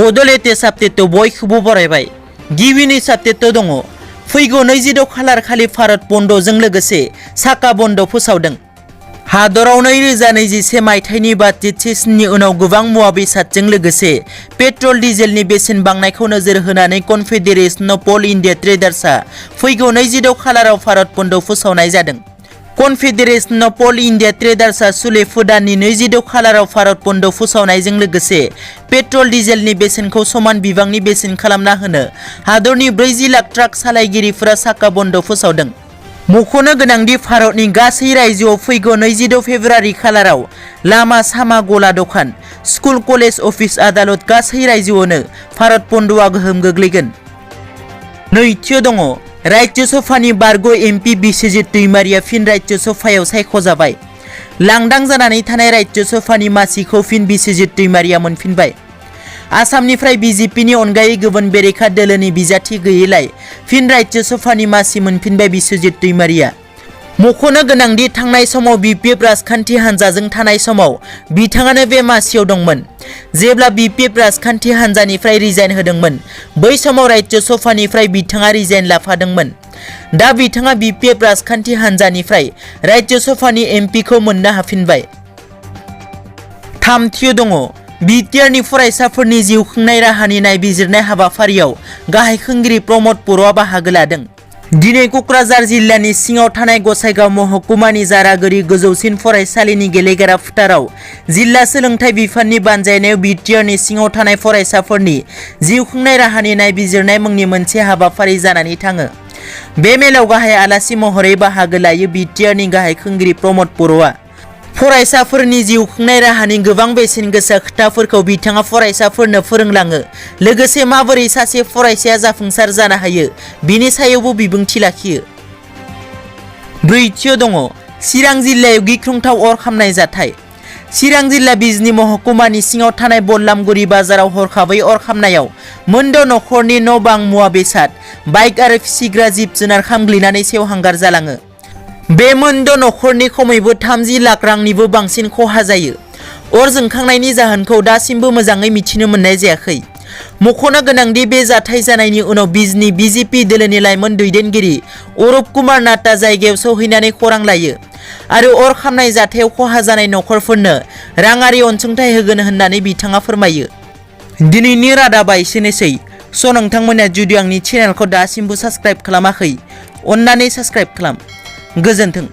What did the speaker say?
बड'लेटेस्ट आपडेटआव बयखौबो बरायबाय। गिबिनि आपडेटआव दङ फैगौ 26 खालार खालि भारत बन्द'जों लोगोसे साका बन्द' फोसावदों। हादराव 2021 मायथाइनि बाजेट सेसननि उनाव गोबां मुवा बेसादजों लोगोसे पेट्रल डिजेलनि बेसेन बांनायखौ नोजोर होनानै कन्फेडारेशन अफ अल इन्डिया ट्रेडार्सआ फैगौ 26 खालाराव भारत बन्द' फोसावनाय जादों। कन्फेडारेशन अफ अल इन्डिया ट्रेडार्सआ सुले दाननि 26 खालाराव भारत बन्द' फोसावनायजों लोगोसे पेट्रल डिजेलनि बेसेनखौ समान बिबांनि बेसेन खालामना होनो हादरनि 40 लाख ट्राक सालायगिरिफोरा साका बन्द' फोसावदों। मख'नो गोनांदि भारतनि गासै रायजोआव फैगौ 26 फेब्रुआरि खालाराव लामा सामा गला दखान स्कुल कलेज अफिस आदालत गासै रायजोआवनो भारत बन्द'आ गोहोम गोग्लैगोन। नैथियाव दङ राज्य सभानि बारग' एमपि बिस्वजित दैमारिया फिन राज्य सभायाव सायख'जाबाय। लांदां जानानै थानाय राज्य सभानि मासिखौ फिन बिस्वजित दैमारिया मोनफिनबाय। आसामनिफ्राय बिजेपिनि अनगायै गुबुन बेरेखा दोलोनि बिजाथि गैयैलाय फिन राज्य सभानि मासि मोनफिनबाय बिस्वजित दैमारिया। मख'नो गोनांदि थांनाय समाव बिपिएफ राजखान्थि हान्जाजों थानाय समाव बिथाङानो बे मासियाव दंमोन। जेब्ला बिपिएफ राजखान्थि हान्जानिफ्राय रिजाइन होदोंमोन बै समाव राज्य सभानिफ्राय बिथाङा रिजाइन लाफादोंमोन। दा बिथाङा बिपिएफ राजखान्थि हान्जानिफ्राय राज्य सभानि एमपिखौ मोननो हाफिनबाय। थामथियाव दङ BTRनि फरायसाफोरनि जिउ खुंनाय राहानि नायबिजिरनाय हाबाफारियाव गाहाय खुंगिरि प्रमद बर'आ बाहागो लादों। दिनै क'क्राझार जिल्लानि सिङाव थानाय गसाइगाव महकुमानि जारागुरि गोजौसिन फरायसालिनि गेलेग्रा फोथाराव जिल्ला सोलोंथाइ बिफाननि बानजायनायाव BTRनि सिङाव थानाय फरायसाफोरनि जिउ खुंनाय राहानि नायबिजिरनाय मुंनि मोनसे हाबाफारि जानानै थाङो। बे मेलाव गाहाय आलासि महरै बाहागो लायो BTRनि गाहाय खुंगिरि प्रमद बर'आ। फरायसाफोरनि जिउ खुंनाय राहानि गोबां बेसेन गोसा खोथाफोरखौ बिथाङा फरायसाफोरनो फोरोंलाङो। लोगोसे माबोरै सासे फरायसाया जाफुंसार जानो हायो बिनि सायावबो बिबुंथि लाखियो। ब्रैथियाव दङ चिरां जिल्लायाव गिख्रंथाव अर खामनाय जाथाय। चिरां जिल्ला बिजनी महकुमानि सिङाव थानाय बल्लामगुरि बाजाराव हरखाबै अर खामनायाव मोनद' नखरनि न' बां मुवा बेसाद बाइक आरो फिसिग्रा जिब जुनार खामग्लिनानै सेवहांगार जालाङो। बे मोनद' नखरनि खमैबो 30 लाख रांनिबो बांसिन खहा जायो। अर जोंखांनायनि जाहोनखौ दासिमबो मोजाङै मिथिनो मोननाय जायाखै। मख'नो गोनांदि बे जाथाय जानायनि उनाव बिजनी बिजेपि दोलोनि लाइमोन दैदेनगिरि अरुप कुमार नाथआ जायगायाव सौहैनानै खौरां लायो आरो अर खामनाय जाथायाव खहा जानाय नखरफोरनो राङारि अनसुंथाइ होगोन होननानै बिथाङा फोरमायो। दिनैनि रादाबा एसेनोसै। नोंथांमोना जुदि आंनि चेनेलखौ दासिमबो साबस्क्राइब खालामाखै अन्नानै साबस्क्राइब खालाम। गोजोन्थों।